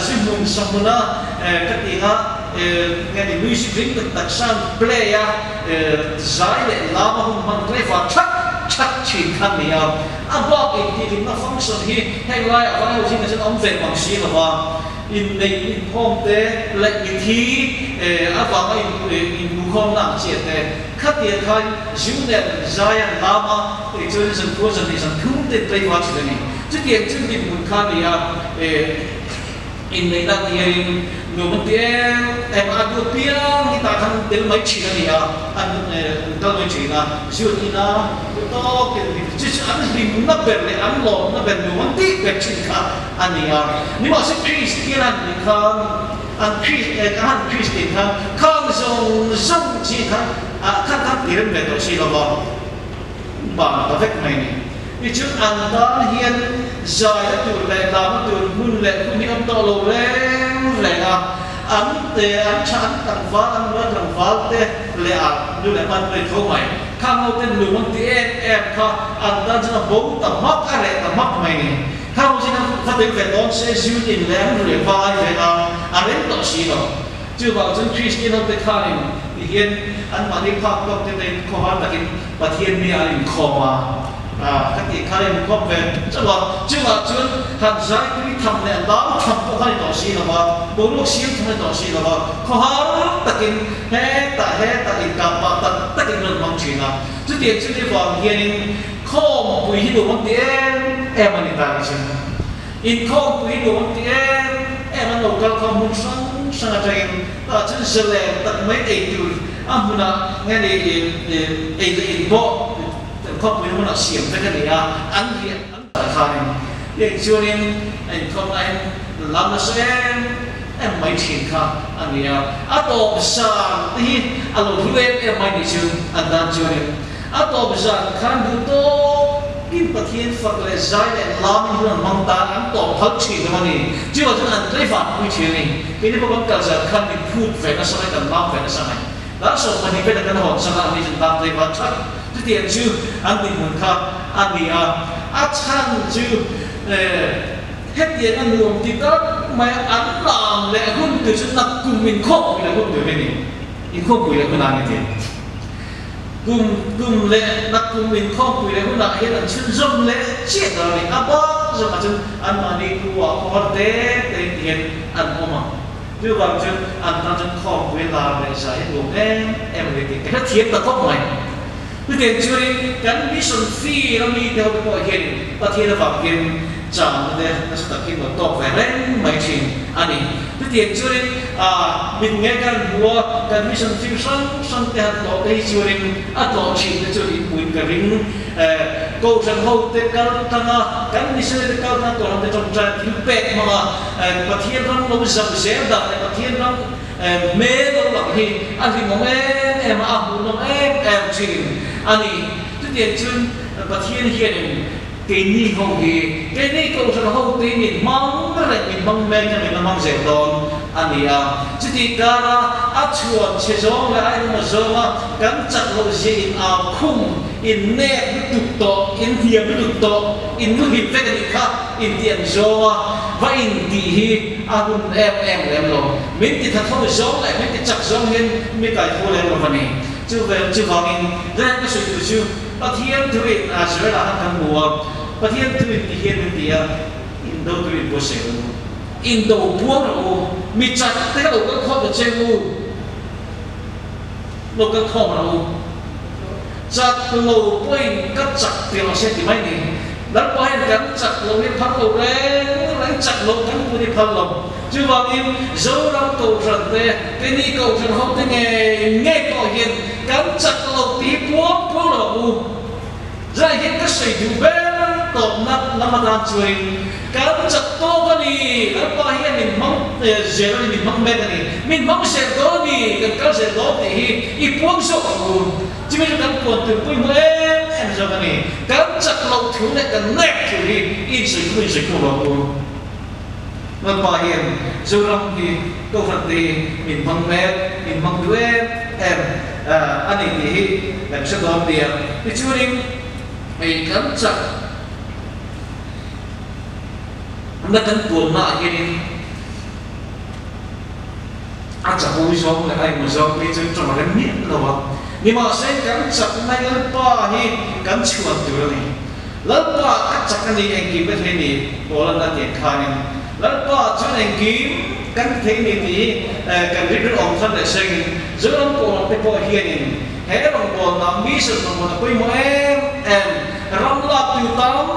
zu hmun sa hmuna ka ti nga. nge ni music ring tak tak sound play a zai leh lama hun hman tlaivar thak thak thin kha a ni a. A bak intihhlimna function hi heng laiah vai ho zingah chuan a awm ve mang si lo va, inneih inkhawm te leh mithi avanga inhmukhawmna ang chiah te khatiang khan zu nen zai an lam a, tichuan zankhua zanhnih zanthum te an tlaivar thin a ni. Chutiang chu dinhmun kha a ni a. Inneihna ti hianin nuam an ti em em a, a duat piang hi tah khan an tel mai thin a ni a, an kal mai thin a, zut ina duh tawk in hlim chu chu an hlimna ber leh an lawmna ber nuam an tih ber thin kha a ni a. Nimahse Kristian an nih khan an an Kristian khan khang zawng zawng chi kha khan khan ti rem ve tawh si lo va. Ban ta vek mai ni. Tichuan an tan hian zaina tur leh hlahna tur hmun leh hun hi awm tawh lo reng reng a, an te an tha an tlangval an nula tlangval te leh a nu leh pa an nui tho mai. Khang ho ten lung an ti em em kha an tan chuan a bo ta hmak a reh ta hmak mai ni. Khang ho zing an va tel ve dawn se zun in leh an reh vai ve a, a rem tawh si lo. Chuvang chuan Kristian hote khanin ti hian anmahni phak tawk te tein khawhar takin Pathian mi an inkhawm a, ka tih kha a inkhawm ve chauh a. Chuvang chuan han zai tui tham leh lam tham pawh kha ni tawh si lo va, boruak siam tham ni tawh si lo va, khawhar takin hetah hetah inkah pah tak takin rawn hmang thin a. Chutiang chu ni vang hianin khawmpui hi nuam an ti em em a ni ta ni chu. Inkhawmpui nuam ti em em an lo kal kha hmun hrang hrang atangin tah chuan zalen tak mai ei tur a hmunah nge ni ei leh in pawh khawpui hmunah siam vek a ni a, an riah an dah khanin heng chuanin a inkhawmna hian lam nasa em em mai thin kha a ni a, a tawp zan te hi a lo hlu em em mai ni chu an tan chuanin. A tawp zan khan duh tawkin Pathian fak leh zai leh lamin hun an hmang tan an tawp phal thin lo a ni. Chuvang chuan an tlaivar pui thin a ni. Keini pawh kan kal zan khan min phut ve nasa mai, kan lam ve nasa mai. Dar 12 vela kan hawn chang a, ani chuan dar tlaivar that chutiang chu an dinhmun kha a ni a. A chhan chu hetiang a nuam ti tak mai a, an lam leh hun tur chu nakkum inkhawmpui leh hun tur hi a ni. Inkhawmpui leh hun a ni tih. Kum kum leh nakkum inkhawmpui leh hunah hian an chhunzawm leh chiah dawr a ni. A bak zawkah chuan anmahni khuaa khawhar te te in tihian an awm a. Chuvang chuan an tan chuan khawmpui lar leh zai hi nuam em em a ni tih ka hrethiam ta khawp mai. Chutiang chuanin kan mission fee a mite ho te pawh hianin Pathian avang hian changna te nasa tak hi nuam tawk ve reng mai thin a ni. Chutiang chuanin mit ngei kan hmu a, kan mission thil hrang hrang te han tlawh te hi chuanin a tlawh thin te chuan inhmuin ka ring. Kohhran ho te kal tlang a, kan missionary te kal tlang a kohhran te tawngtai thil pek hmang a, Pathian ram lo zau zel dan leh Pathian ram hmel lo lang hi a hlimawm em em a, a hmuhnawm em em thin a ni. Chutiang chuan Pathian hianin Keini ho hi, keini Kohhran ho te min hmang reng, min hmang mek a, min la hmang zel dawn a ni a. Chutih kara a chhuan chhe zawng leh a engemaw zawnga kan chak loh zia in au khum, in nek lutuk tawh, in hniam lutuk tawh, in muhil vek a nih kha inti ang zawnga va intih hi a hun em em lem lo. Min ti tha tho zawng leh min ti chak zawng hian mi kaitho lem lo va ni. Chuvangin, reng ka sawi tur chu, Pathian thuin Israel ah khan kan hmu a, Pathian thuin ti hian min ti a, Indo tu in buatsaih rawh u, indo puang rawh u, mi chat te kha lo kal khawm ta che u, lo kal khawm rawh u, chat lo pawhin ka chak ti rawh se ti mai ni. Lalpa hian kan chak lo hi phal lo reng reng, chak lo kan pun hi phal lo. Chuvangin Zoram Kohhran te, keini Kohhran ho te ngei ngei pawh hian kan chak lo tih puang puang lo ang u. Zai hian ka sawi duh ber tawpna lam atan chuanin kan chak tawk a ni, Lalpa hian min hmang zel a ni, min hmang mek a ni, min hmang zel dawn a ni, kan kal zel dawn tih hi i puang zawk ang u. Chumi chu kan puan tur pawimawh em em zawk a ni. Kan chak loh thu leh kan nek thu hi i insawi khum insawi khum ang u. Lalpa hian Zoram hi Kohhran te hi min hmang mek, min hmang duh em em a ni tih hi kan hre dawn nia. Tichuanin hei kan chak na kan puannaah hianin. A chapo zawng leh a emaw zawng phei chuan tawng a rem miah lo a, nimahse kan chakna Lalpa hi kan chhuan tur a ni. Lalpa ka chak a ni engkim ka thei ni Paula'n a tiang khanin Lalpa chuan engkim kan ti thei ni tih hi kan rilru awm thar leh sengin Zoram Paula te pawh hianin he rawngbawlna mission rawngbawlna pawimawh em em ram lak tur tam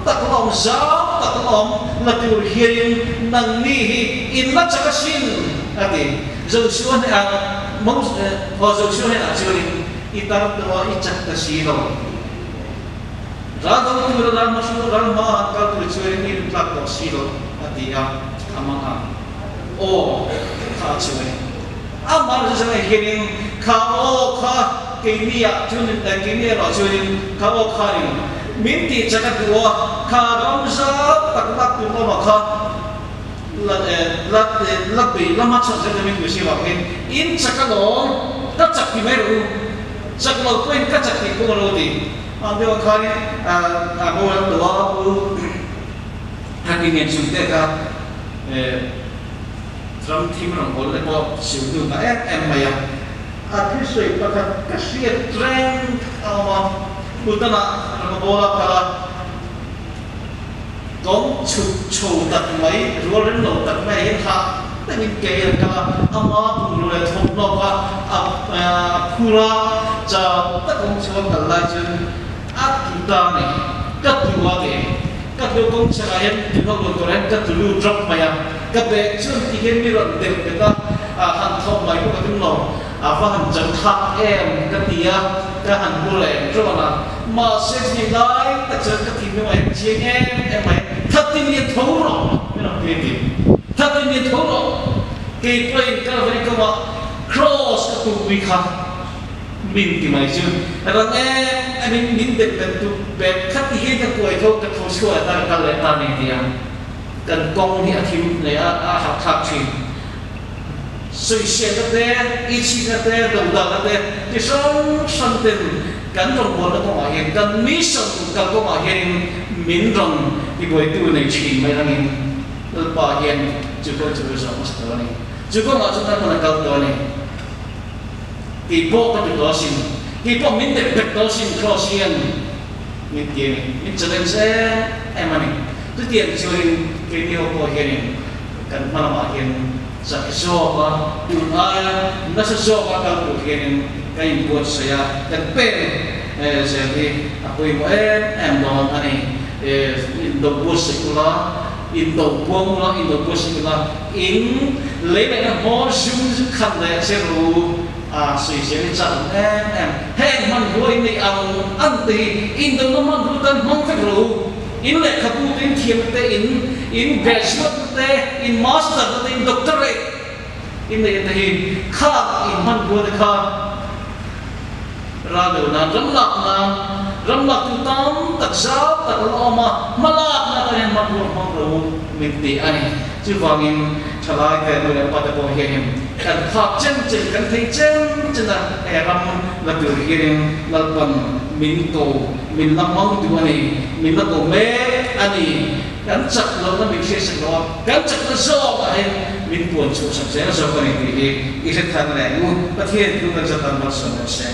tak la awm zau tak la awm la tur hianin nangni hi in la chak asin a ti. Joshua hnenah aw Joshua hnenah chuanin i tar tawh a i chak ta si lo. Ral do tura ral hma ral hma han kal tur chuanin i rintlak tawh si lo a ti a, a mang ang. Aw kha a chuai. Amah chu changah hianin kha aw kha keini ah chuanin eh keini erawh chuanin kha aw khanin min tih chak a duh a, kha ram zau tak lak tur lamah kha la eh la eh la bei lama chhan zel min duh si vangin in chak alawm ka chak ti mai rawh u, chak lo pawhin ka chak tih pawh a lo ti. Ang deuh khanin a boral tawh a pu Hakingen chungte kha eh. Ram thim rawn hawl te pawh siu hnu ta em em mai a. A thusawi pakhat ka hriat reng a awm a, Bhutan-ah ram a bawl a kal a, kawng chhuk chho tak mai, rual rem lo tak mai hian hah takin ke in a kal a, ama bungrua leh thawmhnaw kha a phur a, chau tak kawng chho a kal lai chuan a tlu ta a ni, ka tlu a ti. Ka tlu kawng chhekah hian tihlo rawn tur hian ka tlu lut rap mai a, ka bag chuan ti hian mi rawn deuh bet a, han thawk mai pawh ka tum lo, a va han chang thlak em ka ti a, ka han bu leh ṭawn a, mahse chumi lai tak chuan ka thinlung ah hian chiang em em mai, Thatin lian tho rawh min rawn ti a ti, Thatin lian tho rawh, kei pawhin Calvary kawngah cross ka tumpui kha. Min ti mai chu rang em em in min dep bet tu bet khat ti hian ka kuai tho ka tho chhuah ta ka kal leh ta ni tia kan kawng hi a thim leh a a hak thlak thin. Sawisel na te, ichhit na te, dodal na te ti hrang hrang ten kan rawngbawlna kawngah hian kan mission kal kawngah hianin min rawn tibuaitu nei thin mai rangin Lalpa hian chu kawng chu zawh hmasa tawh a ni. Chu kawngah chuan kan hmun a kal tawh a ni. Kei pawh ka ti tawh asin, kei pawh min dep bet tawh asin Kross hian min ti a ni, min challenge em em a ni. Chutiang chuanin keini ho pawh hianin kan hma lamah hian chak zawk a, tun aia nasa zawk a kal tur hianin kan inbuatsaih a, kan pen zel hi a pawimawh em em dawn a ni. Indo buatsaih ula, indo buang ula, indo buatsaih ula, In lei lehna hmawr zum zu khat leh che ru a sawi zel hi chak awm em em. Heng hmanrua in nei ang ang te hi indona hmanrua tan hmang vek rawh u. In lehkhabu te, in thiamna te, in in graduate na te, in master na te, in doctorate in neihna te hi khang in hmanrua te kha ral deuh nan, ram lak nan, ram lak tu tam tak zau tak la awm a, hma lak na tan hian hmanrua hmang rawh u min ti a ni. Chuvangin thalai te nu leh pa te pawh hianin kan phak chen chen, kan thei chen chen a, he ram la tur hianin Lalpan min ko, min la hmang duh a ni, min la ko mek a ni. Kan chak lohna min hriatsak lo a, kan chakna zawkah hian min puan chhuahsak zel zawk a ni tih hi i hre thar leh ang u. Pathian thu kan zat tan malsawm rawh se.